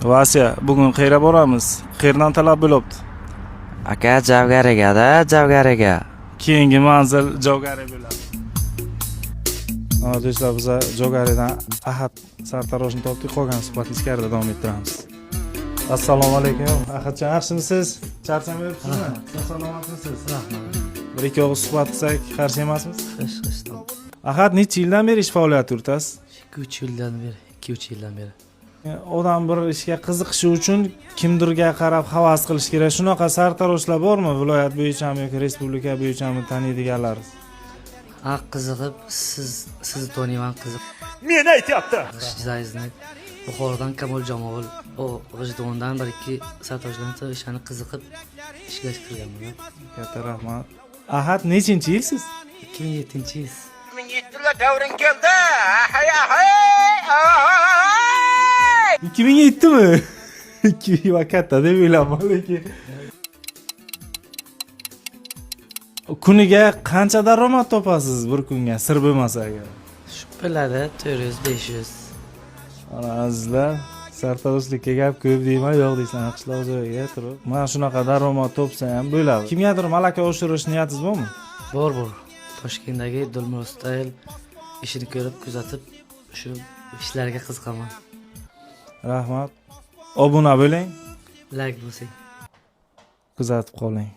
Vasya, bugun qayerga boramiz? Qayerdan talab bo'lyapti? Aka, Javgarigada, Javgariga. Keyingi manzil Jogari bo'ladi. Mana, do'stlar, biza Jogaridan Ahad sartaroshni topdik, qolgan suhbatni ichkarida davom ettiramiz. Assalomu alaykum, Ahadjon, yaxshimisiz? Charchamayapsizmi? Sog' salomatmisiz? Rahmat. Bir ikki og'iz suhbat qilsak, qarshi emasmiz? Qish qish. Ahad, necha yildan beri ish faoliyati yuritasiz? 2-3 yildan beri, 2-3 yildan beri. Odam bir ishga qiziqishi uchun kimdirga qarab havas qilish kerak. Shunaqa sartaroshlar bormi, viloyat bo'yichami yoki respublika bo'yichami taniydiganlar? Ha, qiziqib sizni taniyman, qiziq. Meni aytyapti. Ishlaringizni Buxorodan Kamol Jamol, o G'ijduvondan bir ikki sartaroshlarni ishani qiziqib ishga kirganman. Katta rahmat. Ahad, nechinchi yilsiz? 2007-yil. 2007 davring keldi. Hay hay. 2007mi? 2000 va katta deb o'ylayman, lekin kuniga qancha daromad topasiz bir kunga, sir bo'lmasa agar? Shu biladi, 400, 500. Mana, azizlar, sartaroshlikka gap ko'p deyman, yo'q deysan, qishloq joyiga turib mana shunaqa daromad topsa ham bo'ladi. Kimgadir malaka oshirish niyatingiz bormi? Bor. Toshkentdagi Dilmurod Style ishini ko'rib, kuzatib, shu ishlarga qiziqaman. Rahmat, obuna bo'ling. Layk bosing. Kuzatib qoling.